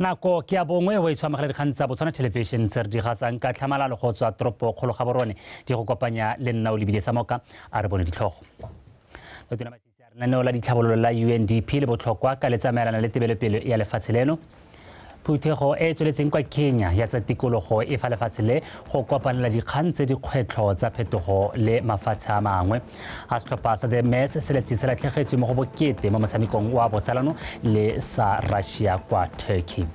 Nako ke ya bongwe o e tshwamagela dikgang tsa Botswana Television tse re di gasang ka tlhamalalo go tswa toropo kgolo Gaborone di go kopanya le nna o lebile sa moka a re bone ditlhogo. Tona Masisi a re lenaneo la ditlhabololo la UNDP le botlhokwa ka le tsamaelana le tebelopele ya lefatshe leno. Phuthego e e tsweletseng kwa Kenya ya tsa tikologo e fa lefatshe le go kopanela dikgang tse dikgwetlho tsa phetogo le mafatshe a mangwe. A setlhopha sa The Mets se letse se latlhegetswe mo go bokete mo motshamekong wa botsalano le sa Russia kwa Turkey.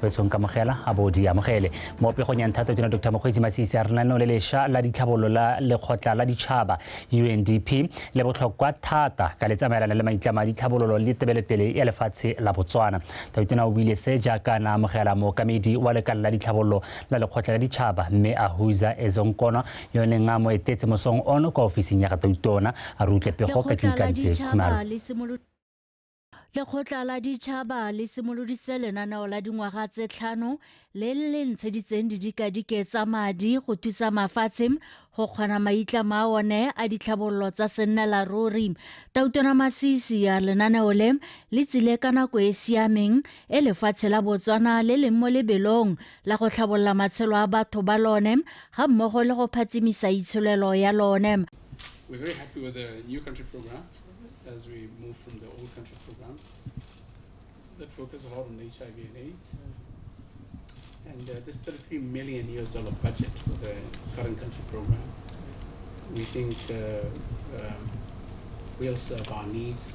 Wetshong kamogela a bo di amogele. Mo pegong ya ntlha tona Dr. Mokgweetsi Masisi a re lenaneo le lešwa la ditlhabololo la lekgotla la ditšhaba UNDP le botlhokwa thata ka le tsamaelana le maitlamo a ditlhabololo le tebelopele ya lefatshe la Botswana. Tautona o buile se jaaka na amogela mookamedi wa lekala la ditlhabololo la lekgotla la ditšhaba mme Ahuza Ezonkona yo neng a mo etetse mosong ono kwa ofising ya ga Tautona. A re utlwe pego ka Kinkantse Khumalo. Lekgotla la ditšhaba le simoloditse lenaneo la dingwaga tse 5 le le ntsheditseng didikadike tsa madi go thusa mafatshe go kgona maitlamo a one a ditlhabololo tsa sennela ruri. Tautona Masisi a lenaneo le le tsile ka nako e siameng e lefatshe la Botswana le leng mo lebelong la go tlhabolola matshelo a batho ba lone ga mmogo le go phatsimisa itsholelo ya lone. We're very happy with the new country program as we move from the old country program that focus a lot on HIV and AIDS. And this $33 million US budget for the current country program, we think will serve our needs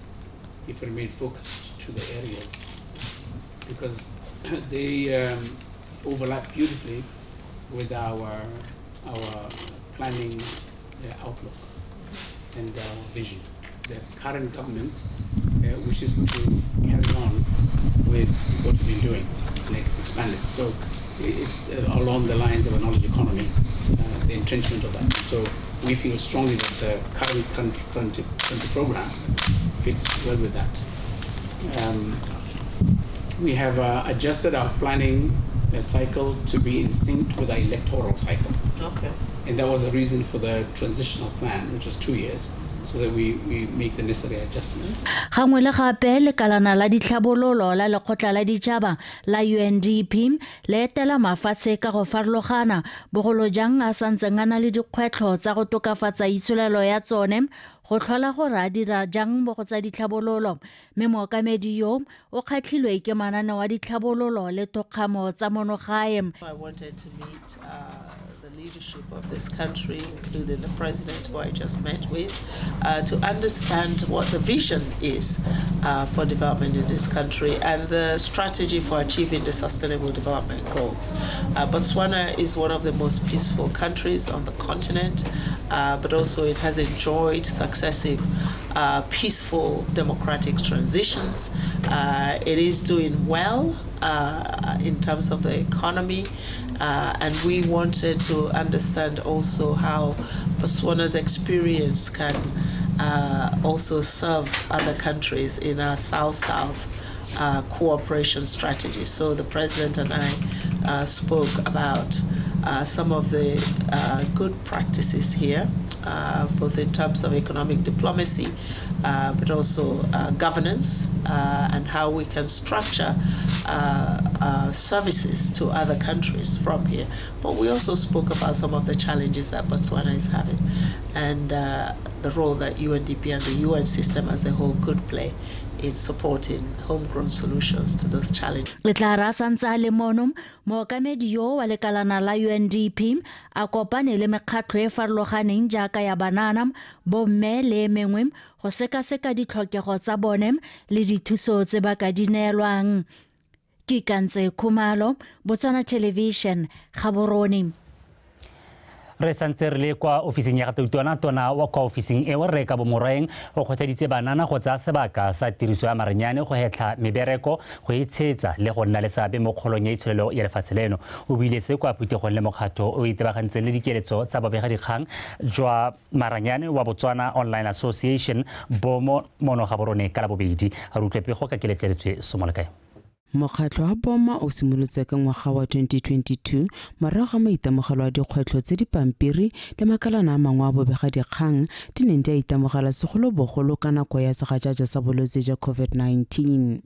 if we remain focused to the areas, because they overlap beautifully with our planning outlook and our vision. The current government wishes to carry on with what we've been doing and expand it. So it's along the lines of a knowledge economy, the entrenchment of that. So we feel strongly that the current country program fits well with that. We have adjusted our planning cycle to be in sync with our electoral cycle. Okay. And that was the reason for the transitional plan, which was 2 years, so that we make the necessary adjustments. Gangwe le gape lekalana la ditlhabololo la lekgotla la ditšhaba la UNDP le etela mafatshe ka go farologana bogolo jang a santseng a na le dikgwetlho tsa go tokafatsa itsholelo ya tsone go tlhola gore a dira jang mo go tsa ditlhabololo mme mookamedi yo o kgatlhilwe ke mananeo a ditlhabololo le thokgamo tsa monogae. I wanted to meet the leadership of this country, including the president who I just met with, to understand what the vision is for development in this country and the strategy for achieving the Sustainable Development Goals. Botswana is one of the most peaceful countries on the continent, but also it has enjoyed successive peaceful democratic transitions. It is doing well in terms of the economy, and we wanted to understand also how Botswana's experience can also serve other countries in our South-South cooperation strategy. So the president and I spoke about some of the good practices here, both in terms of economic diplomacy, but also governance, and how we can structure services to other countries from here. But we also spoke about some of the challenges that Botswana is having and the role that UNDP and the UN system as a whole could play in supporting homegrown solutions to those challenges. Le tla ra santse le mono mookamedi yo wa lekalana la UNDP a kopane le mekgatlho e farologaneng jaaka ya banana, bomme le mengwe go sekaseka ditlhokego tsa bone le dithuso tse ba ka di neelwang. Ke Kantse Khumalo, Botswana Television, Gaborone. Re santse re le kwa ofising ya ga Tautona, tona wa kwa ofising eo re ka bomoreng o kgothaditse banana go tsaya sebaka sa tiriso ya maranyane go hetlha mebereko, go itshetsa le go nna le seabe mo kgolong ya itsholelo ya lefatshe leno. O buile se kwa phuthegong le mokgatho o itebagantseng le dikeletso tsa bobegadikgang jwa maranyane wa Botswana Online Association bomo mono Gaborone ka Labobedi. A re utlwe pego ka keletleletswe Somolekae. Mokgatlho wa Boma o simolotse ka ngwaga wa 2022 morago ga maitemogelo a dikgwetlho tse dipampiri le makalana a mangwe a bobegadikgang di neng di a itemogela segolobogolo ka nako ya segajaja sa bolwetse jwa COVID-19.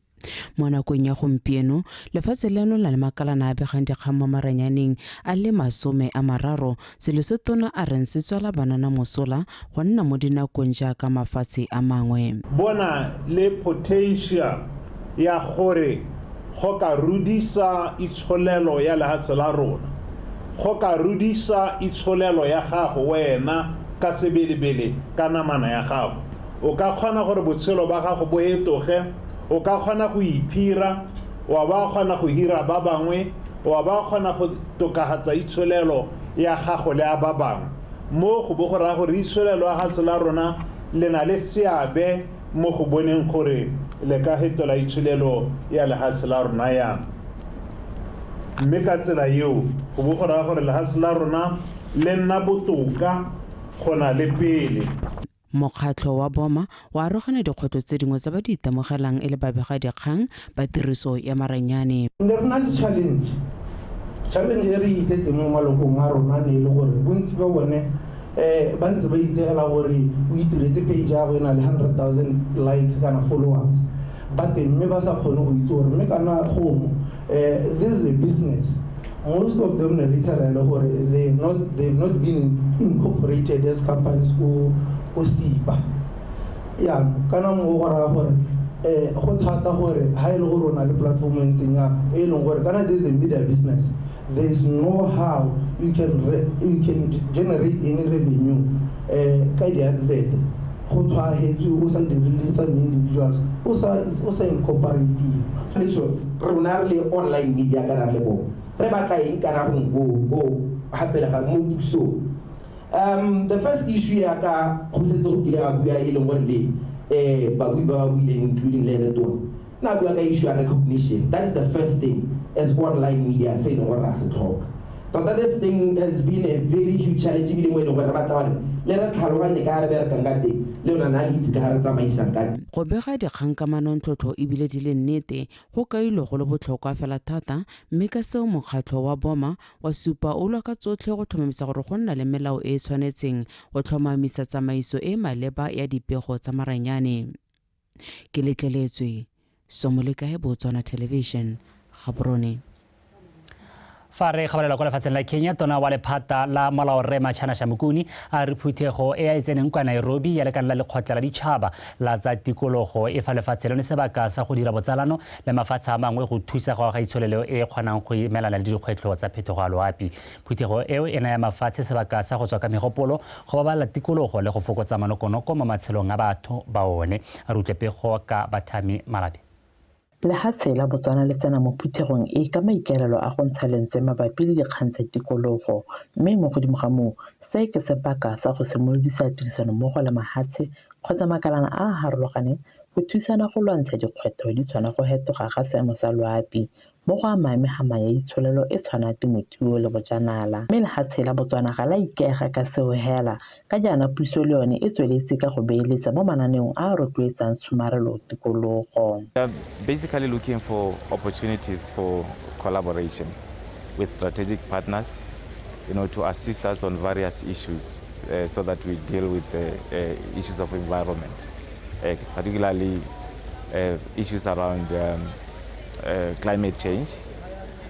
Mo nakong ya gompieno, lefatshe leno la le makalana a begang dikgang mo maranyaneng a le 30, selo se tona a reng se tswela banana mosola go nna mo dinakong jaaka mafatshe a mangwe. Bona le potential ya gore go ka rudisa itsholelo ya lehatshe la rona, go ka rudisa itsholelo ya gago wena ka sebelebele ka namana ya gago. O ka kgona gore botshelo ba gago bo hetoge, o ka kgona go iphira, wa ba kgona go hira ba bangwe, wa ba kgona go tokafatsa itsholelo ya gago le ya ba bangwe. Mo go bo go raya gore itsholelo ya lehatshe la rona le na le seabe mo go boneng gore le ka hetola itsholelo ya lehatshe la rona yang. Mme ka tsela eo go bo go raya gore lehatshe la rona le nna botoka go na le pele. Mokgatlho wa Boma wa arogana dikgwetlho tse dingwe tse ba di itemogelang e le babegadikgang ba tiriso ya maranyane. Ne re na le challenge e re itetseng mo malokong a rona ne e le gore bontsi ba bone ba ntse ba itsegela gore o itiretse page ya go e na le 100,000 likes kana followers ba teng, mme ba sa kgone go itse gore mme kana gomo this is a business. Most of them ne re itlhela e le gore they've not been incorporated as companies ko SIPA. Jaanong kana mo go raya gore go thata gore ha e le gore o na le platform e ntseng yang e leng gore kana this is a media business, there is no how you can generate any revenue ka di-advert go tshwaetswe o sa dirile some individuals o sa incorporate. So rona re le online media kana re le bo re batla eng kana go go gapela ga mo pusong. The first issue ya ka go setse go kile ga bua e leng gore le babui ba ba buileng including le ene tona na bua ka issue ya recognition. That is the first thing as online media se e leng gore ra se tlhoka. Tota this thing has been a very huge challenge ebile mo e leng gore re batla gore le re tlhaloganye ka re berekang ka teng le yona na le itse ka ga re tsamaisang ka teng. Go bega dikgang ka manontlhotlho ebile di le nnete go kailwe go le botlhokwa fela thata, mme ka seo mokgatlho wa Boma wa supa o lwa ka tsotlhe go tlhomamisa gore go nna le melao e e tshwanetseng go tlhomamisa tsamaiso e maleba ya dipego tsa maranyane. Ke letleletswe Somolekae, Botswana Television, Gaborone. Fa re gabalela kwa lefatsheng la Kenya, tona wa lephata la molao Rre Machana Shamukuni a re phuthego e a e tseneng kwa Nairobi ya lekala la lekgotla la ditšhaba la tsa tikologo e fa lefatshe lone sebaka sa go dira botsalano le mafatshe a mangwe go thusa go aga itsholelo e e kgonang go emelana le dikgwetlho tsa phetogo ya loapi. Phuthego eo e naya mafatshe sebaka sa go tswa ka megopolo go babalela tikologo le go fokotsa manokonoko mo matshelong a batho ba one. A re utlwe pego ka Bathami Malabe. Lehatshe la Botswana le tsena mo phuthegong e ka maikaelelo a go ntsha lentswe mabapi le dikgang tsa tikologo, mme mo godimo ga moo se ke sebaka sa go simolodisa tirisanommogo le mahatshe kgotsa makalana a a harologaneng go thusana go lwantsha dikgwetlho di tshwana go hetoga ga seemo sa loapi mo go amang megama ya itsholelo e tshwana temothuo le bojanala. Mme lehatshe la Botswana ga la ikaega ka seo hela, ka jaana puso le yone e tsweletse ka go beeletsa mo mananeong a a rotloetsang tshomarelo tikologo. We are basically looking for opportunities for collaboration with strategic partners, you know, to assist us on various issues so that we deal with the issues of environment, particularly issues around climate change.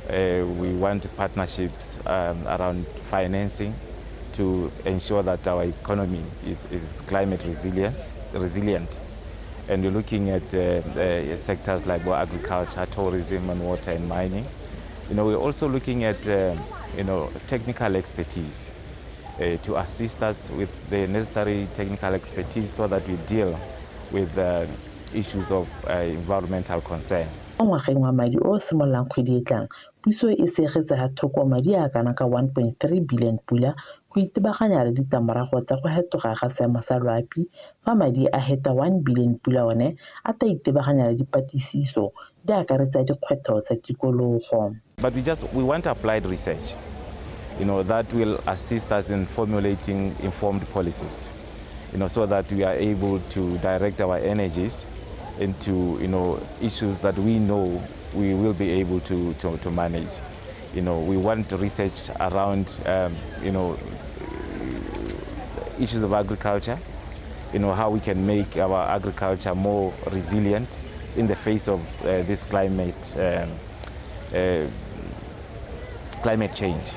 We want partnerships around financing to ensure that our economy is climate resilient. And we're looking at sectors like agriculture, tourism, and water and mining. You know, we're also looking at you know, technical expertise to assist us with the necessary technical expertise so that we deal with issues of environmental concern. Mo ngwageng wa madi o simololang kgwedi e tlang, puso e segetse ga thoko madi a kana ka 1.3 billion pula go itebaganya le ditlamorago tsa go hetoga ga seemo sa loapi, fa madi a heta 1 billion pula one a tla itebaganya le dipatlisiso di akaretsa dikgwetlho tsa tikologo. But we want applied research, you know, that will assist us in formulating informed policies, you know, so that we are able to direct our energies into, you know, issues that we know we will be able to manage. You know, we want research around, you know, issues of agriculture, you know, how we can make our agriculture more resilient in the face of this climate change.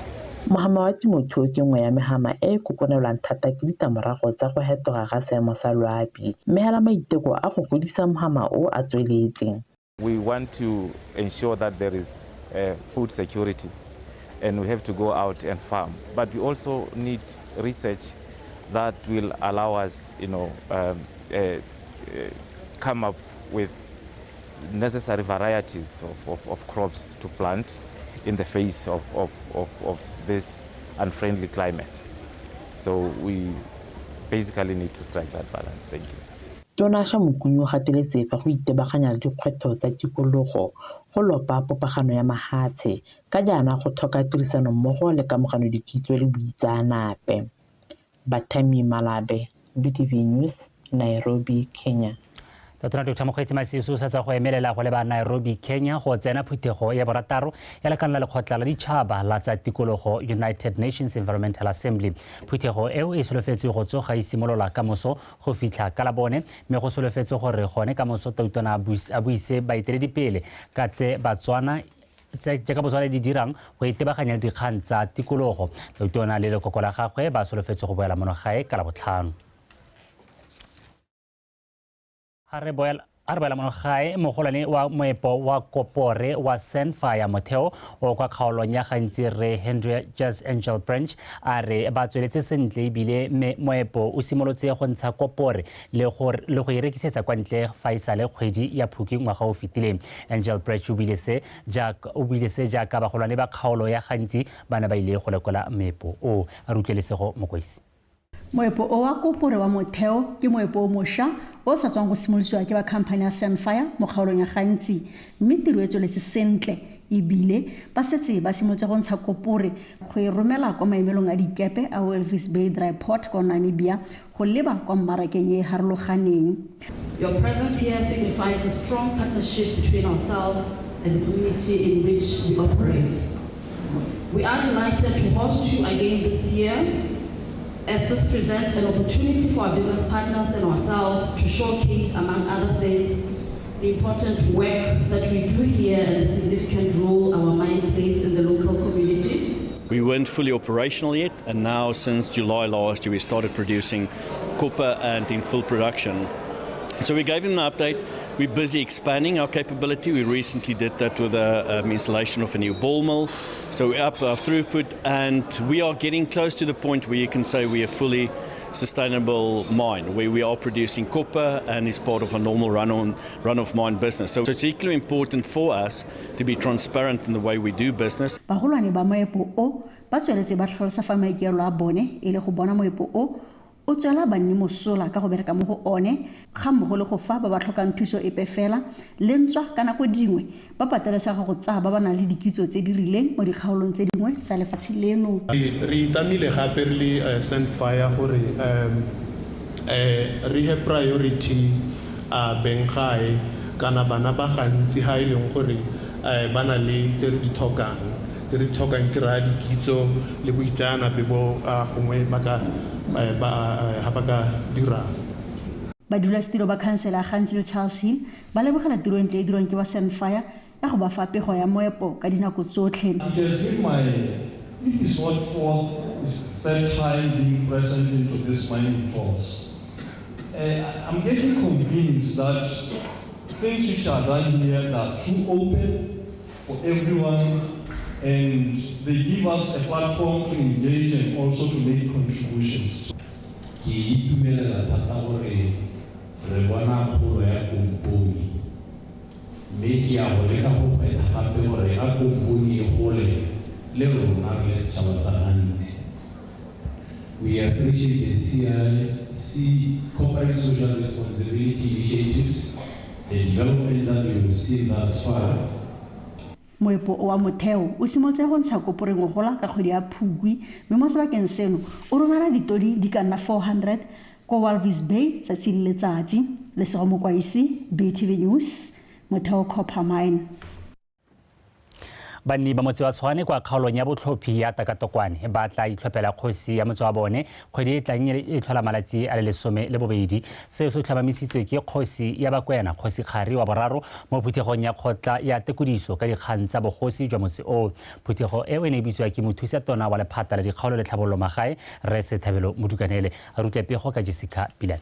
Mohama wa temothuo ke nngwe ya mehama e e kokonelwang thata ke ditlamorago tsa go fetoga ga seemo sa loapi, mme hela maiteko a go godisa mohama o a tsweletse. We want to ensure that there is food security, and we have to go out and farm. But we also need research that will allow us, come up with necessary varieties of crops to plant in the face of this unfriendly climate. So we basically need to strike that balance. Thank you. Tona Shamukuni o gateletse fa go itebaganya le dikgwetlho tsa tikologo go lopa popagano ya mahatshe ka jaana go tlhoka tirisanommogo le kamogano dikitso le boitseanape. Bathami Malabe, BTV News, Nairobi, Kenya. Tona Dr. Mokgweetsi Masisi o sa tswa go emelela go leba Nairobi, Kenya go tsena phuthego ya borataro ya lekala la lekgotla la ditšhaba la tsa tikologo United Nations Environmental Assembly. Phuthego eo e solofetse go tsoga e simolola ka moso go fitlha ka labone, mme go solofetse gore gone ka moso Tautona a buise baeteledipele ka tse Batswana jaaka Botswana di dirang go itebaganya le dikgang tsa tikologo. Tautona le lekoko la gagwe ba solofetse go boela mono gae ka Labotlhano. A re boela mono gae, mogolwane wa moepo wa kopore wa Sandfire Motheo o kwa kgaolong ya Gantsi Rre Henry Just Angel Branch a re ba tsweletse sentle ebile moepo o simolotse go ntsha kopore le go e rekisetsa kwa ntle fa e sale kgwedi ya Phukwi ngwaga o fetileng. Angel Branch o buile se jaaka bagolwane ba kgaolo ya Gantsi ba ne ba ile go lekola moepo o. A re utlwe Lesego Mokoisi. Moepo o wa kopore wa Motheo ke moepo o mošwa o sa tswang go simolosiwa ke ba khamphane ya Sandfire mo kgaolong ya Gantsi, mme tiro e tsweletse sentle ebile ba setse ba simolotse go ntsha kopore go e romela kwa maemelong a dikepe a Walvis Bay Dry Port kwa Namibia go leba kwa mmarakeng e e harologaneng. Your presence here signifies a strong partnership between ourselves and the community in which we operate. We are delighted to host you again this year, as this presents an opportunity for our business partners and ourselves to showcase, among other things, the important work that we do here and the significant role our mine plays in the local community. We weren't fully operational yet, and now since July last year we started producing copper and in full production. So we gave them an update. We're busy expanding our capability. We recently did that with the installation of a new ball mill. So we up our throughput, and we are getting close to the point where you can say we are fully sustainable mine, where we are producing copper and is part of a normal run of mine business. So it's equally important for us to be transparent in the way we do business. Bagolwane ba moepo o ba tsweletse ba tlhalosa fa maikaelelo a bone e le go bona moepo o o tswela banni mosola ka go bereka mo go one, ga mmogo le go fa ba ba tlhokang thuso epe fela le ntswa ka nako dingwe ba patelesega go tsaya ba ba nang le dikitso tse di rileng mo dikgaolong tse dingwe tsa lefatshe leno. Re itlamile gape re le Sandfire gore re he priority beng gae kana bana ba gantsi ga e leng gore ba na le tse re di tlhokang, tse re di tlhokang ke raya dikitso le boitseanape bo gongwe ba ka ha ka dirang. Badulasetilo ba khansele ya Gantsi le Charles Hill ba lebogela tiro e ntle e dirwang ke ba Sandfire ya go ba fa pego ya moepo ka dinako tsotlhe. It has been my, if it's not fourth, it's third time being present into this mining tours. I'm getting convinced that things which are done here are too open for everyone, and they give us a platform to engage and also to make contributions. Ke itumelela thata gore re bona kgolo ya komponi, mme ke a go leka go kgwetlha gape gore a komponi e gole le rona re le setšhaba sa Gantsi. We appreciate the CIC corporate social responsibility initiatives, the development that we have seen thus far. Moepo o wa Motheo o simolotse go ntsha kopore ngogola ka kgwedi ya Phukwi, mme mo sebakeng seno o romela ditodi di ka nna 400 ko Walvis Bay tsatsi le letsatsi. Lesego Mokwaisi, BTV News, Motheo Copper Mine. Banni ba motse wa Tshwane kwa kgaolong ya botlhophi ya Takatokwane ba tla itlhophela kgosi ya motse wa bone kgwedi e tlang e tlhola malatsi a le 12. Seo se tlhomamisitswe ke kgosi ya Bakwena, Kgosi Kgari wa boraro, mo phuthegong ya kgotla ya tekodiso ka dikgang tsa bogosi jwa motse oo. Phuthego eo e ne e bitswa ke mothusa tona wa lephata la dikgaolo le tlhabololo magae, Rre Sethabelo Modukanele. A rutla pego ka Jessica Pilane.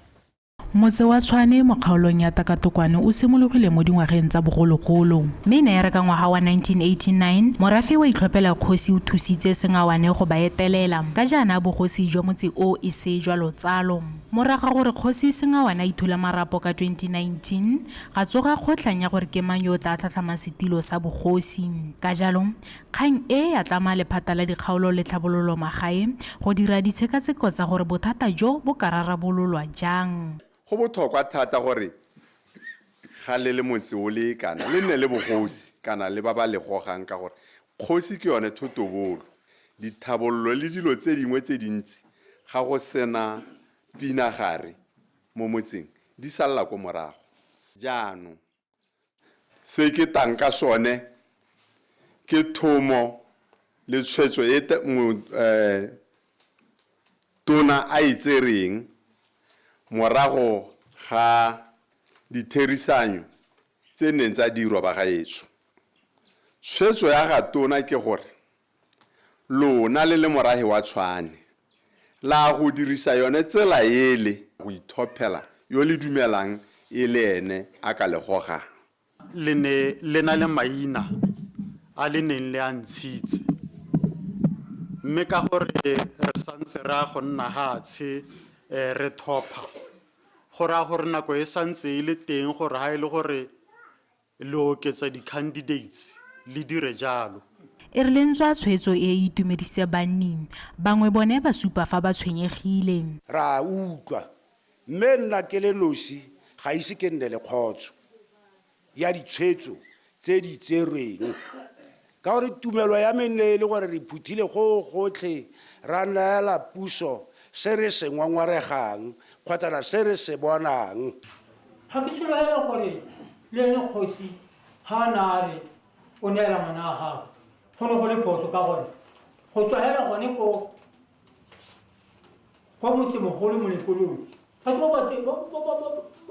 Motse wa Tshwane mo kgaolong ya Takatokwane o simologile mo dingwageng tsa bogologolo. Mme e ne ya re ka ngwaga wa 1989 morafe wa itlhophela kgosi o thusitse Sengawane go ba etelela. Ka jaana bogosi jwa motse o e se jwa lotsalo. Morago ga gore kgosi Sengawane a ithula marapo ka 2019, ga tsoga kgotlhang ya gore ke mang yo o tla tlhatlhamang setilo sa bogosi. Ka jalo, kgang e ya tlama lephata la dikgaolo le tlhabololo magae go dira ditshekatsheko tsa gore bothata jo bo ka rarabololwa jang. Go botlhokwa thata gore ga le le motse o le kana le nne le bogosi kana le ba ba le gogang, ka gore kgosi ke yone thotobolo. Dithabololo le dilo tse dingwe tse dintsi ga go sena pinagare mo motseng di salla ko morago. Jaanong se ke tang ka sone ke thomo le tshwetso e tona a e tsereng morago ga ditherisanyo tse neng tsa dirwa ba gaetsho. Tshwetso ya ga tona ke gore lona le le morahe wa Tshwane la go dirisa yone tsela ele go ithophela yo le dumelang e le ene a ka le gogang. Le ne le na le maina a le neng le a ntshitse, mme ka gore re santse re a go nna hatshe re thopha, go raya gore nako e santse e le teng gore ha e le gore le oketsa di-candidates le dire jalo. E re le ntswa tshwetso e e itumedisitse banni, bangwe bone ba supa fa ba tshwenyegile. Ra utlwa, mme nna ke le nosi ga ise ke nne le kgotso ya ditshwetso tse di tserweng, ka gore tumelo ya me ne e le gore re phuthile go gotlhe ra neela puso se re se ngongwaregang kgotsana se re se bonang. Ga ke sologela gore le ene kgosi ga na a re o neela ngwana wa gagwe, go ne go le phoso, ka gore go tswa hela gone ko motsemogolo Molepolole, batho ba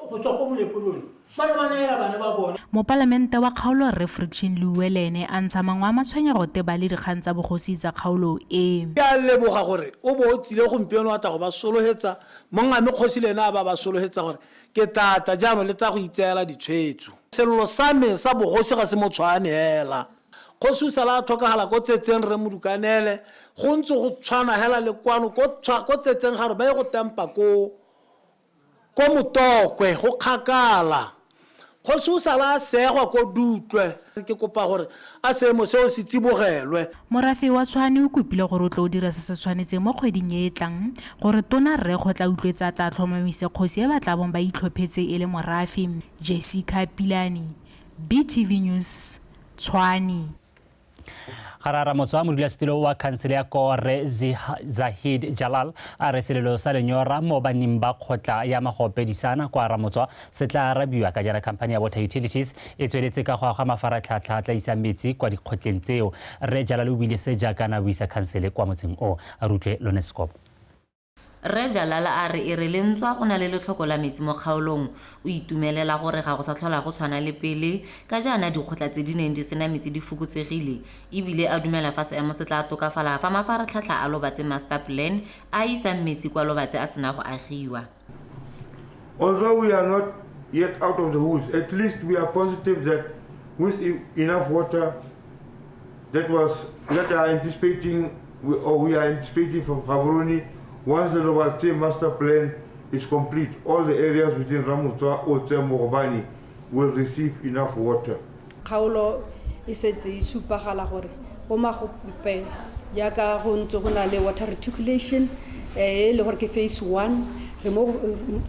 go tswa ko Molepolole ba ne ba neela bana ba bone. Mopalamente wa kgaolo Rre Friction Leuwe le ene a ntsha mangwe a matshwenyego teba le dikgang tsa bogosi tsa kgaolo e. Ke a leboga gore o bo o tsile gompieno wa tla go ba solohetsa, mongame kgosi le ene a ba ba solohetsa gore ke tata jaanong le tla go itseela ditshwetso. Sello sa me sa bogosi ga se mo Tshwane hela. Kgosi o sala a tlhokagala ko Tsetseng Rre Modukanele, go ntse go tshwana hela le kwano ko Tsetseng ga re ba ye go tempa ko Motokwe go kgakala. Kgosi o sala a segwa ko Dutlwe, ke kopa gore a seemo seo se tsibogelwe. Morafe wa Tshwane o kopile gore o tlo o dira se se tshwanetseng mo kgweding e e tlang gore tona Rre Kgotla Utlwetse a tla tlhomamise kgosi e ba tla bong ba itlhophetse e le morafe. Jessica Pilane, BTV News, Tshwane. Ga Ramotswa, modulasetilo wa khansele ya Kore Zahid Jalal a re selelo sa lenyora mo banning ba kgotla ya Magope Disana kwa Ramotswa se tla arabiwa ka jaana khamphani ya Water Utilities e tsweletse ka go aga mafaratlhatlha a tla isang metsi kwa dikgotleng tseo. Rre Jalal o buile se jaaka na buisa khansele kwa motseng o. A rutlwe lone Scope. Rre Jalal a re e re le ntswa go na le letlhoko la metsi mo kgaolong, o itumelela gore ga go sa tlhola go tshwana le pele ka jaana dikgotla tse di neng di sena metsi di fokotsegile, ebile a dumela fa seemo se tla tokafala fa mafaratlhatlha a Lobatse Master Plan a isang metsi kwa Lobatse a sena go agiwa. Although we are not yet out of the woods, at least we are positive that with enough water that are anticipating or we are anticipating from Gaborone, once the Lobatse Master Plan is complete, all the areas within Ramotswa, Otse, Mogobane will receive enough water. Kgaolo e setse e supagala gore bo Magope jaaka go ntse go na le water reticulation e le gore ke phase 1, re mo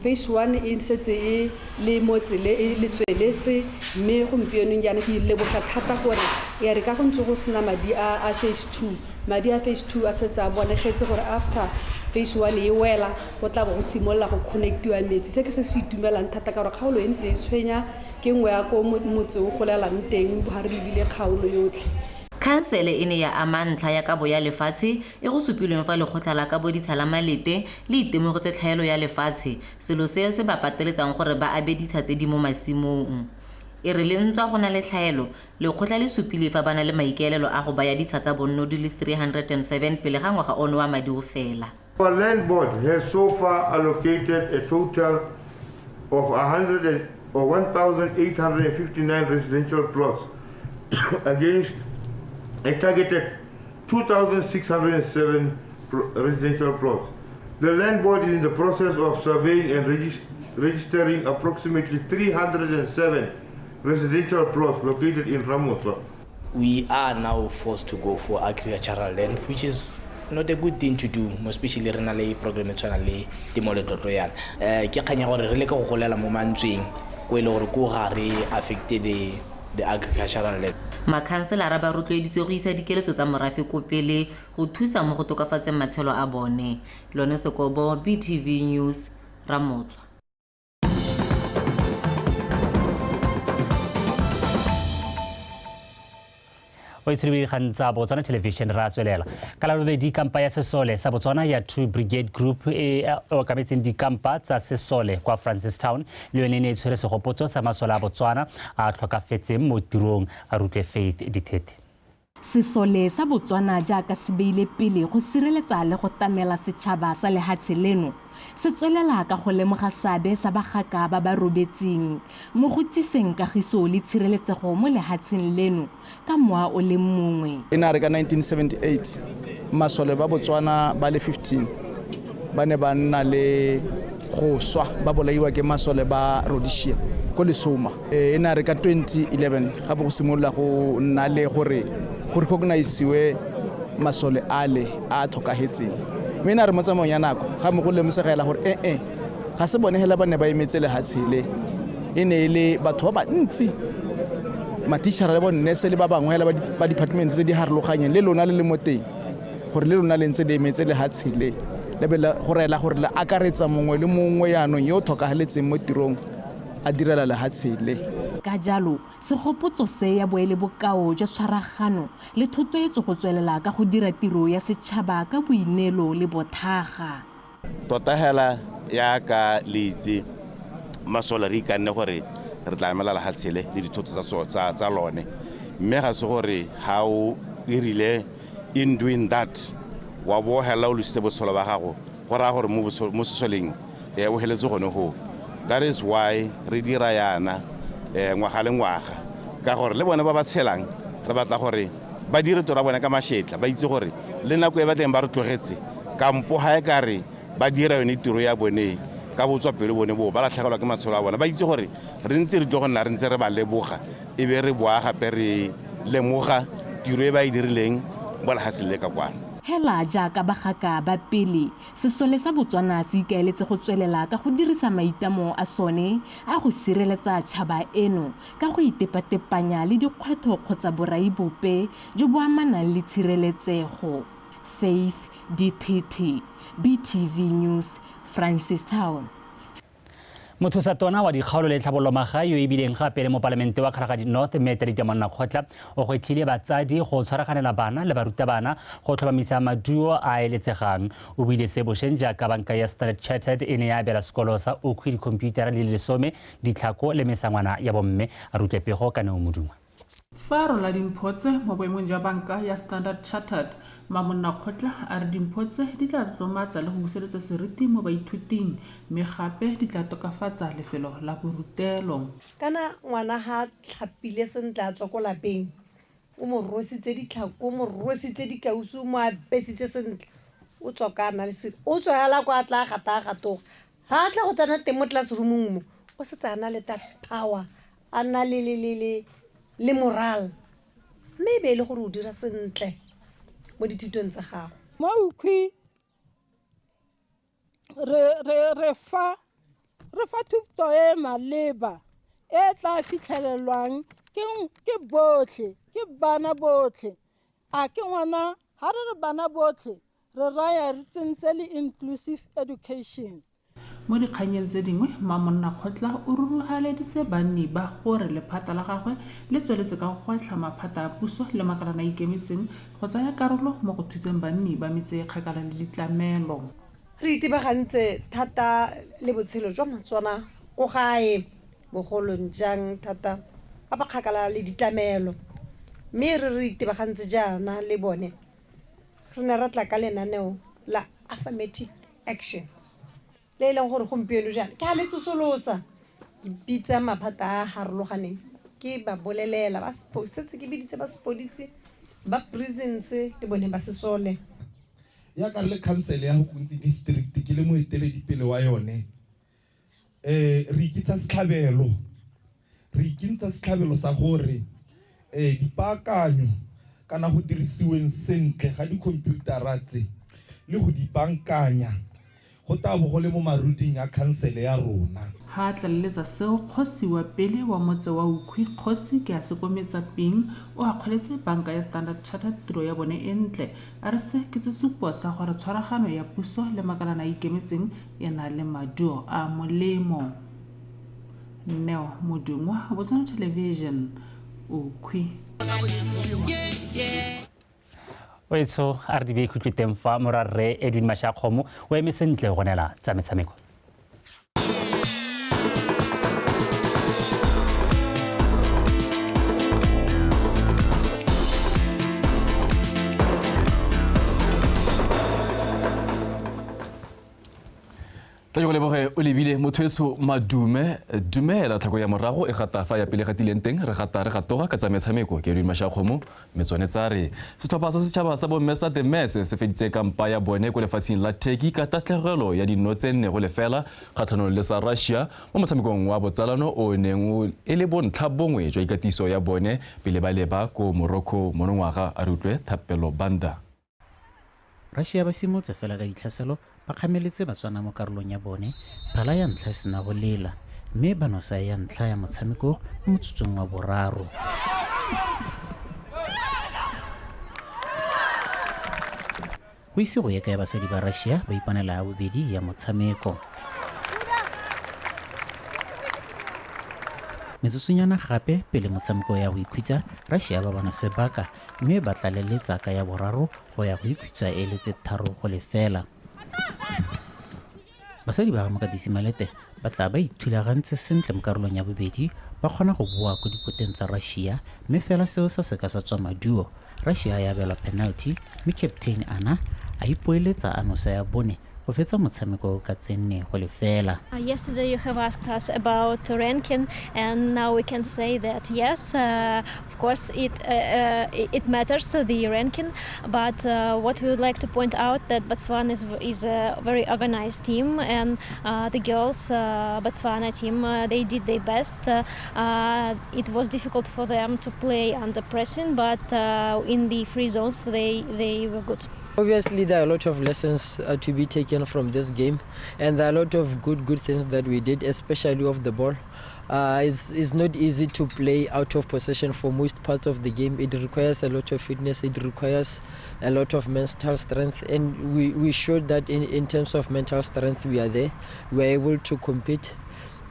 phase 1 e setse e le mo tsele e le tsweletse, mme gompieno jaana ke leboga thata gore ya re ka go ntse go sena madi a phase 2, madi a phase 2 a setse a bonegetse gore after phase 1 e wela go tla bo go simolola go connectiwa metsi. Se ke se se itumelang thata ka gore kgaolo e ntse e tshwenya ke nngwe ya ko motse o golelang teng ga re lebile kgaolo yotlhe. Khansele e ne ya ama ntlha ya kabo ya lefatshe e go supilweng fa lekgotla la kabo ditsha la Malete le itemogetse tlhaelo ya lefatshe, selo se se ba pateletsang gore ba abe ditsha tse di mo masimong. E re le ntswa go na le tlhaelo, lekgotla le supile fa ba na le maikaelelo a go baya ditsha tsa bonno di le 307 pele ga ngwaga ono wa madi o fela. Our land board has so far allocated a total of 1,859 residential plots against a targeted 2,607 residential plots. The land board is in the process of surveying and registering approximately 307 residential plots located in Ramotswa. We are now forced to go for agricultural land, which is not a good thing to do, especially re na le program e tshwana le temo le tlotlo yana. Ke kganya gore re leke go golela mo mantsweng ko e le gore ko ga re affecte the agricultural land. Makhanselara ba rotloeditswe go isa dikeletso tsa morafe ko pele go thusa mo go tokafatseng matshelo a bone. Lone Sekobo, BTV News, Ramotswa. O itshwere dikgang tsa Botswana Television ra tswelela. Ka la bobedi kampa ya sesole sa Botswana ya 2 Brigade Group e okametseng dikampa tsa sesole kwa Francistown le yone e ne e tshwere segopotso sa masole a Botswana a tlhokafetseng mo tirong. A rutle Faith Dithete. Sesole sa Botswana jaaka se beile pele go sireletsa le go tamela setšhaba sa lehatshe leno, se tswelela ka go lemoga seabe sa bagaka ba ba robetseng mo go tsiseng kagiso le tshireletsego mo lehatsheng leno ka mowa o le mongwe. E ne a re ka 1978 masole ba Botswana ba le 15 ba ne ba nna le go swa ba bolaiwa ke masole ba Rhodesia ko Lesoma. E ne a re ka 2011 ga bo go simolola go nna le gore go recognize masole ale a tlhokahetseng. Mme na re mo tsamaong ya nako ga mo go lemosegela gore ga se bone hela ba ne ba emetse lehatshe le, e ne e le batho ba bantsi, matitjhara le bonnese le ba bangwe hela ba department tse di harologanyeng le lona le le mo teng, gore le lona le ntse le emetse lehatshe le, le be go raela gore le akaretsa mongwe le mongwe yaanong yo o tlhokagaletseng mo tirong a direla lehatshe le. Ka jalo segopotso se ya boele bokao jwa tshwaragano le thotloetso go tswelela ka go dira tiro ya setšhaba ka boineelo le bothaga. Tota hela yaka le itse masole re ikanne gore re tla emela lehatshe le le dithoto tsa lone, mme ga se gore ga o irile in doing that wa bo hela o lositse botshelo ba gago, go raya gore mo sesoleng o heletse gone go. That is why re dira yana ngwaga le ngwaga, ka gore le bone ba ba tshelang re batla gore ba dire tiro ya bone ka mashetla, ba itse gore le nako e ba tleng ba re tlogetse kampo ga e ka re ba dira yone tiro ya bone ka botswapelo bone boo ba latlhegelwa ke matshelo a bone, ba itse gore re ntse re tlo go nna re ntse re ba leboga e be re boa gape re lemoga tiro e ba e dirileng mo lehatsheng le ka kwano. Hela jaaka bagaka ba pele, sesole sa Botswana se ikaeletse go tswelela ka go dirisa maitamo a sone a go sireletsa tšhaba eno ka go itepatepanya le dikgwetlho kgotsa borai bope jo bo amanang le tshireletsego. Faith Dithete, BTV News, Francistown. Mothusa tona wa dikgaolo le tlhabololo magae yo e bileng gape le mopalamente wa Kgalagadi North mme Talita Monnakgotla o gwetlhile batsadi go tshwaraganela bana le barutabana go tlhomamisa maduo a eletsegang. O buile se bošeng jaaka banka ya Standard Chartered e ne ya abela sekolo sa Okhwi dikhomputara di le 10, ditlhako le mesangwana ya bomme. A rutle pego ka Neo Moduma. Fa rola dimpho tse mo boemong jwa banka ya Standard Chartered, Monnakgotla a re dimpho tse di tla tlotlomatsa le go buseletsa seriti mo baithuting, mme gape di tla tokafatsa lefelo la borutelo. Kana ngwana ha tlhapile sentle a tswa ko lapeng, o mo rositse ditlhako, o mo rositse dikausu, o mo apesitse sentle, o tswa ka na le seriti, o tswa hela kwa tla gata gatoga. Ha a tla go tsena teng mo classroomong mo, o setse a na le that power, a na le le moral, mme e be e le gore o dira sentle mo dithutong tsa gago. Mo Okhwi re fa thuto e maleba e tla fitlhelelwang ke botlhe, ke bana botlhe. A ke ngwana, ha re re bana botlhe, re raya re tsentse le inclusive education. Mo dikgannyeng tse dingwe, Mamonnakgotla o ruruhaleditse banni ba gore lephata la gagwe le tsweletse ka go gwetlha maphata a puso le makalana a ikemetseng go tsaya karolo mo go thuseng banni ba metse e kgakala le ditlamelo. Re itebagantse thata le botshelo jwa Matswana ko gae, bogolong jang thata ba ba kgakala le ditlamelo. Mme re itebagantse jaana le bone, re ne ra tla ka lenaneo la affirmative action le e leng gore gompieno jaana ke a le tsosolosa, ke bitsa maphata a a harologaneng, ke ba bolelela ba setse ke biditse ba sepodisi, ba prisons le bone ba sesole. Ya ka re le council ya Hukuntsi district ke le moeteledipele wa yone, re ikitsa setlhabelo, re ikentsha setlhabelo sa gore dipaakanyo kana go dirisiweng sentle ga dikhomputara tse le go di bankanya go tla bo go le mo maruding a khansele ya rona. Ha a tlaleletsa seo, kgosi wa pele wa motse wa Ukhwi, kgosi ke a sekometsa Ping, o akgoletse banka ya Standard Chartered tiro ya bone e ntle. A re se ke sesupo sa gore tshwaragano ya puso le makalana a ikemetseng e na le maduo a molemo. Neo Modungwa, Botswana Television, Ukhwi. Oetsho a re di be khutlwe teng fa morarre Edwin Mashakgomo o eme sentle go neela tsa metshameko. Tla ke go leboge o lebile motho etsho madume dumela tlhako ya morago e gata fa ya pele gatileng teng re gata re gatoga ka tsa metshameko ke Edwin Mashakgomo mme tsone tsa re setlhopha sa setšhaba sa bomme sa The Mess se feditse kampa ya bone ko lefatsheng la Turkey ka tatlhegelo ya dino tse 4-0 kgatlhanong le sa Russia mo motshamekong wa botsalano o neng e le bontlha bongwe jwa ikatiso ya bone pele ba leba ko Morocco monongwaga. A re utlwe Thapelo Banda. Russia ba simolotse fela ka ditlhaselo, ba kgameletse Batswana mo karolong ya bone phala ya ntlha e sena go lela, mme ba nosa ya ntlha ya motshameko mo motsotsong wa boraro. Go ise go ye kae, basadi ba Russia ba ipanela ya bobedi ya motshameko. Metsotsonyana gape pele motshameko ya go ikhutsa, Russia ba bona sebaka mme ba tlaleletsa ka ya boraro go ya go ikhutsa e le tse 3-0. Basadi ba ga Mokatisi Malete ba tla ba ithulagantse sentle mo karolong ya bobedi, ba kgona go boa ko dikoteng tsa Russia, mme fela seo sa seka sa tswa maduo. Russia ya abelwa penalty mme captain Ana a ipoeletsa a nosa ya bone go fetsa motshameko ka tse 4-0. Yesterday you have asked us about ranking, and now we can say that yes, of course it matters, the ranking, but what we would like to point out that Botswana is a very organized team, and the girls, Botswana team, they did their best. It was difficult for them to play under pressing, but in the free zones they were good. Obviously, there are a lot of lessons to be taken from this game, and there are a lot of good things that we did, especially off the ball. It's not easy to play out of possession for most parts of the game. It requires a lot of fitness, it requires a lot of mental strength, and we showed that in terms of mental strength we are there. We are able to compete.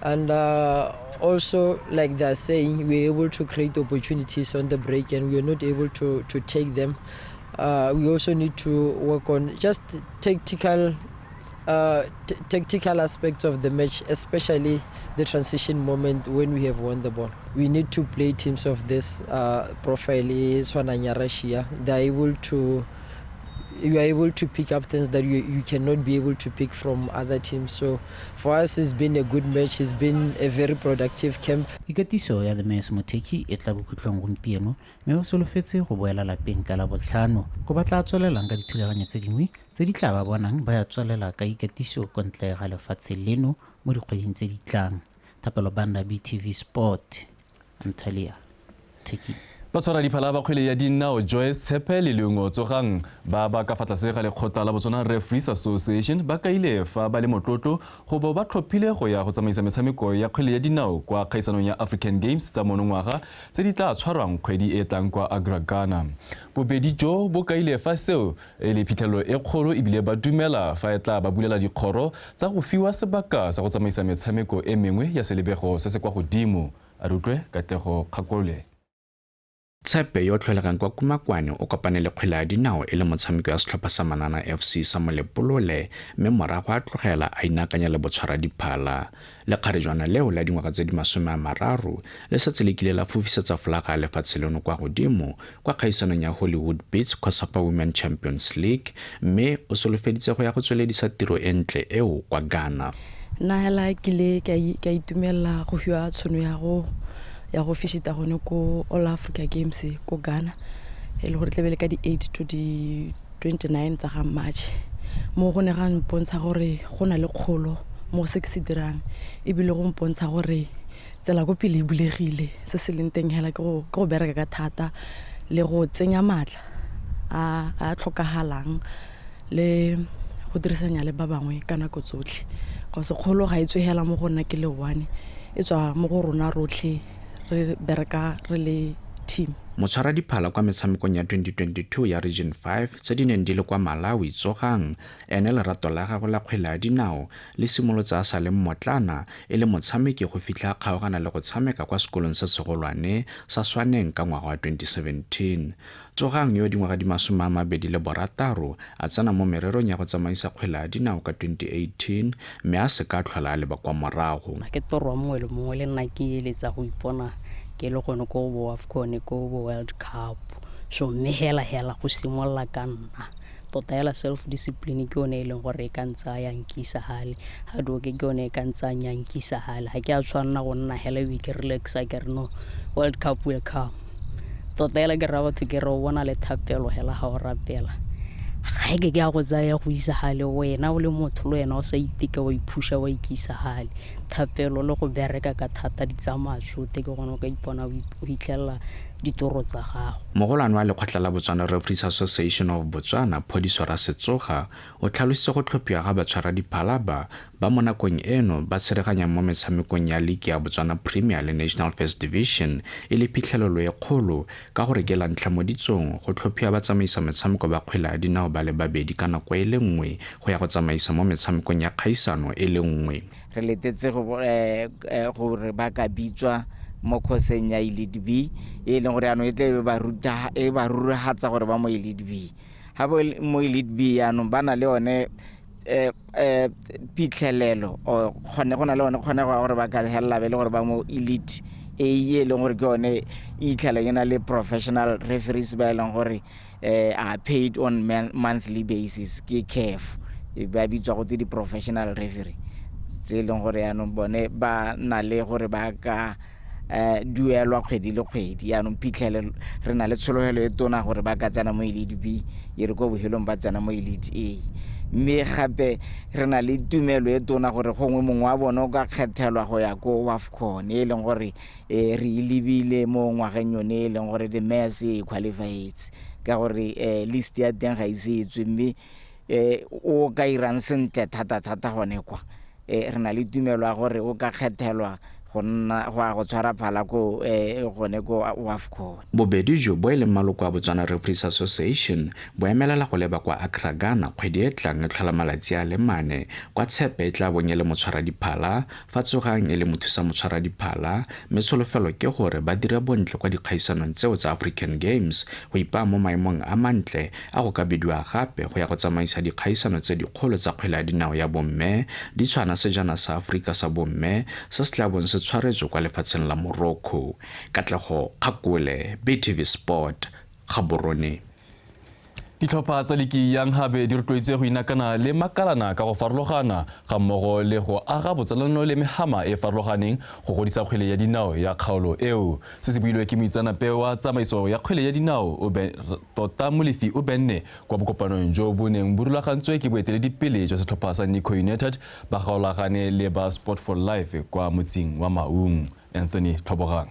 And also, like they're saying, we are able to create opportunities on the break, and we are not able to take them. We also need to work on just tactical aspects of the match, especially the transition moment when we have won the ball. We need to play teams of this profile, Swananya Russia. They are able to, you are able to pick up things that you cannot be able to pick from other teams. So for us, it's been a good match. It's been a very productive camp. Ikatiso ya The Mess mo Turkey e tla bokhutlong gompieno, mme ba solofetse go boela lapeng ka Labotlhano, ko ba tla tswelelang ka dithulaganyo tse dingwe tse di tla ba bonang ba ya tswelela ka ikatiso ko ntle ga lefatshe leno mo dikgweding tse di tlang. Thapelo Banda, BTV Sport, Antalya, Turkey. Batshwaradiphala ba kgwele ya dinao Joyce Tshepe le Leungo Tsogang ba ba ka fa tlase ga lekgotla la Botswana Referees Association ba kaile fa ba le motlotlo go bo ba tlhophile go ya go tsamaisa metshameko ya kgwele ya dinao kwa kgaisanong ya African Games tsa monongwaga tse di tla tshwarwang kgwedi e tlang kwa Accra, Ghana. Bobedi jo bo kaile fa seo e le phitlhelelo e kgolo ebile ba dumela fa e tla ba bulela dikgoro tsa go fiwa sebaka sa go tsamaisa metshameko e mengwe ya selebego se se kwa godimo. A re utlwe Katlego Kgakole. Tshepe yo o tlholegang kwa Kumakwane o kopane le kgwele ya dinao e le motshameko ya setlhopha sa Manana FC sa Molepolole mme morago a tlogela a inaakanya le botshwaradiphala. Lekgarejwana leo la dingwaga tse di 30 le setse le kile la fofisetsa folaga ya lefatshe leno kwa godimo kwa kgaisanong ya Hollywood Beats COSAFA Women Champions League mme o solofeditse go ya go tsweledisa tiro e ntle eo kwa Ghana. Nna hela ke ile ka itumelela go fiwa tšhono ya go fishita gone ko All Africa Games ko Ghana e le gore tlebe le ka di 8 to di 29 tsa ga March. Mo go ne ga mpontsha gore go na le kgolo mo se ke se dirang ebile go mpontsha gore tsela ko pele e bulegile. Se se leng teng hela ke go bereka ka thata le go tsenya maatla a tlhokagalang le go dirisanya le ba bangwe ka nako tsotlhe. Go se kgolo ga e tswe hela mo go nna ke le one, e tswa mo go rona rotlhe re bereka re le team. Motshwaradiphala kwa metshamekong ya 2022 ya Region 5 tse di neng di le kwa Malawi Tsogang ene lerato la gagwe la kgwele ya dinao le simolotse a sa le mmotlana e le motshameki go fitlha a kgaogana le go tshameka kwa sekolong se segolwane sa Swaneng ka ngwaga wa 2017. Tsogang yo dingwaga di 26 a tsena mo mererong ya go tsamaisa kgwele ya dinao ka 2018 mme a se ka tlhola a leba kwa morago. Ke toro mongwe le mongwe le nna ke eletsa go ipona ke le gone ko bo AFCON ko bo World Cup. So mme hela hela go simolola ka nna tota hela self discipline ke yone e leng gore e ka ntsaya nkisa hale, hard work ke yone e ka ntsaya nkisa hale. Ga ke a tshwanela go nna hela e ke relaxa ke re no World Cup will come. Tota hela ke ra batho ke re o bona le thapelo hela ga o rapela ga ke ke a go tsaya go isa hale, wena o le motho le wena o sa iteke wa iphusha wa ikisa hale. Thapelo le go bereka ka thata di tsamaya tsote ke gone o ka ipona o hitlhelela ditoro tsa gago. Mogolwane wa lekgotla la Botswana Referees Association of Botswana Phodiso Rasetsoga o tlhalositse go tlhophiwa ga batshwaradiphala ba mo nakong eno ba tshereganyang mo metshamekong ya League ya Botswana Premier le National First Division e le phitlhelelo e kgolo ka gore ke la ntlha mo ditsong go tlhophiwa ba tsamaisa metshameko ba kgwele ya dinao ba le babedi ka nako e le nngwe go ya go tsamaisa mo metshamekong ya kgaisano e le nngwe. Re letetse gore ba ka bitswa mo khoseng ya Elite B e leng gore yaanong e tle ba ruta e ba ruragatsa gore ba mo Elite B. Ha bo mo Elite B yaanong ba na le yone phitlhelelo o kgone go na le yone kgonego ya gore ba ka helela be le gore ba mo Elite A e leng gore ke yone e itlhela e na le professional referees ba e leng gore are paid on monthly basis ke CAF ba bitswa go tse di professional referee tse e leng gore yaanong bone ba na le gore ba ka duelwa kgwedi le kgwedi. Yaanong phitlhelelo re na le tshologelo e tona gore ba ka tsena mo Elite B e re ko bohelong ba tsena mo Elite A. Mme gape re na le tumelo e tona gore gongwe mongwe wa bone o ka kgethelwa go ya ko AFCON e leng gore re e lebile mo ngwageng yone e leng gore the mess e qualifieds ka gore list ya teng ga ise e tswe mme o ka irang sentle thata-thata gone kwa. Re na le tumelo ya gore o ka kgethelwa go nna go ya go tshwara phala ko gone ko AFCON. Bobedi jo bo e leng maloko a Botswana Referees Association bo emelela go leba kwa Accra, Ghana kgwedi e tlang e tlhola malatsi a le 4 kwa Tshepe e tla bong e le motshwaradiphala fa Tsogang e le mothusa motshwaradiphala mme tsholofelo ke gore ba dire bontle kwa dikgaisanong tseo tsa African Games go ipaa mo maemong a mantle a go ka bidiwa gape go ya go tsamaisa dikgaisano tse dikgolo tsa kgwele ya dinao ya bomme di tshwana sejana sa Aforika sa bomme se se tla bong se tshwaretswe kwa lefatsheng la Morocco. Katlego Kgakole, BTV Sport, Gaborone. Ditlhopha tsa liki ya Nhabe di rotloetswe go inakana le makalana ka go farologana ga mmogo le go aga botsalano le mehama e farologaneng go godisa kgwele ya dinao ya kgaolo eo. Se se builwe ke moitseanape wa tsamaiso ya kgwele ya dinao Tota Molefi o benne kwa bokopanong jo bo neng bo rulagantswe ke boeteledipele jwa setlhopha sa Nico United ba gaolagane le ba Sport for Life kwa motseng wa Maung. Anthony Tlhobogang.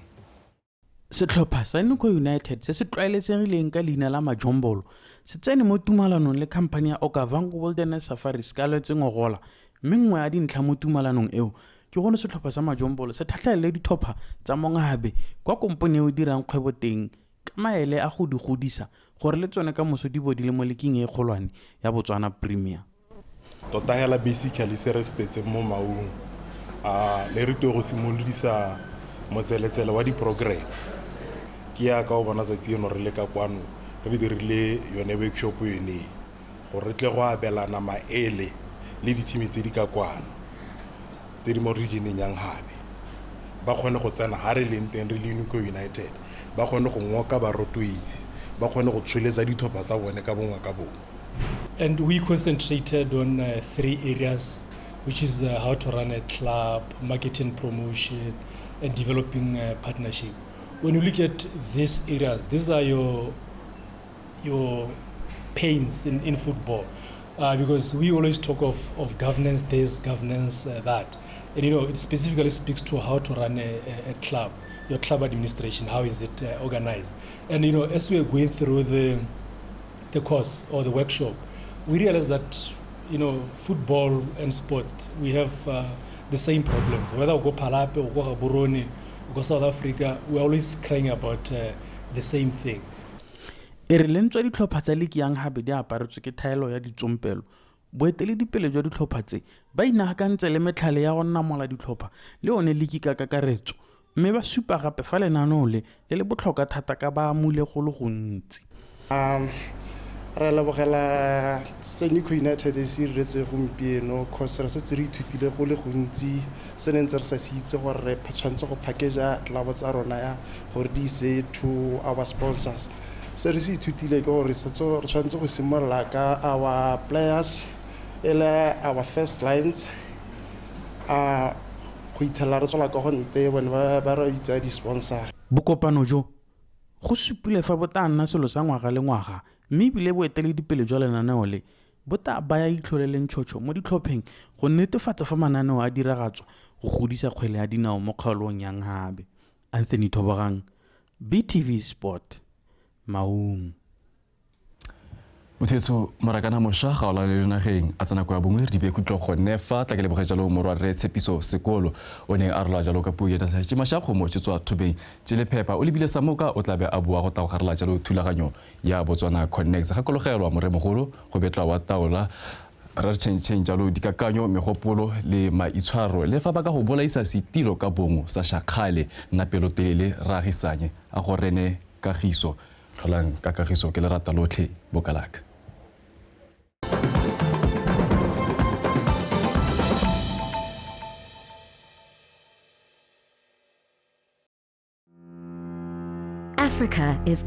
Setlhopha sa Nico United se se tlwaeletsegileng ka leina la Majombolo se tsene mo tumalanong le khamphani ya Okavango Wilderness Safaris ka Lwetse ngogola mme nngwe ya dintlha mo tumalanong eo ke gone setlhopha sa Majombolo se tlhatlhelele ditlhopha tsa Mongabe kwa kompone eo e dirang kgwebo teng ka maele a go di godisa gore le tsone ka moso di bo di le mo leking e kgolwane ya Botswana Premier. Tota hela basically se re se tetseng mo Maung a le re go simolodisa motseletsele wa di-program ke yaka o bona tsatsi eno re le ka kwano re dirile yone workshop yone gore re tle go abelana maele le dithimi tse di ka kwano tse di mo regioneng ya Nghabe ba kgone go tsena ha re leng teng re le Nico United ba kgone go ngoka barotloetsi ba kgone go tsweletsa ditlhopha tsa bone ka bongwe ka bongwe. And we concentrated on three areas, which is how to run a club, marketing promotion, and developing a partnership. When you look at these areas, these are your pains in football, because we always talk of governance this, governance that. And it specifically speaks to how to run a club, your club administration, how is it organized. And as we are going through the course or the workshop, we realize that football and sport, we have the same problems. Whether we go Palapye, we go Gaborone, we go South Africa, we're always crying about the same thing. E re le ntswa ditlhopha tsa liki ya Nghabe di aparetswe ke thaelo ya ditsompelo, boeteledipele jwa ditlhopha tse ba inaakantse le metlhale ya go namola ditlhopha le yone liki ka kakaretso, mme ba supa gape fa lenaneo le le le botlhokwa thata ka ba amule go le gontsi. Re lebogela se Nico United e se iretse gompieno cause re setse re ithutile go le gontsi se ne ntse re sa se itse gore re tshwanetse go package-a club tsa rona ya gore di ise to our sponsors. Se re se ithutile ke gore re tshwanetse go simolola ka our players e le our first lines go ithela re tswela ka go nte bone ba re bitsa di-sponsor. Bokopano jo go supile fa bo tla nna selo sa ngwaga le ngwaga, mme ebile boeteledipele jwa lenaneo le bo tla baya itlhole le ntšhotšho mo ditlhopheng go netefatsa fa mananeo a diragatswa go godisa kgwele ya dinao mo kgaolong ya Nghabe. Anthony Thobogang, BTV Sport, Maung. Mothetso morakana mošwa ga o lale le nageng a tsena kwa ya bongwe re di beekutlo gone fa tla ke leboge jalo morwa re Tshepiso Sekolo o neng a rola jalo ka puo ya tse mašwa kgomo tse tswa thobeng tse le phepa o lebile sa moka o tlabe a bua go tla go garela jalo thulaganyo ya Botswana Connect gakologelwa moremogolo go betla wa taola re tšhentšheng jalo dikakanyo megopolo le maitshwaro le fa ba ka go bolaisa setilo ka bongwe sa shakgale nna pelotelele re agisanye a go rene kagiso tlholang ka kagiso ke lerata lotlhe bokalaka. Africa is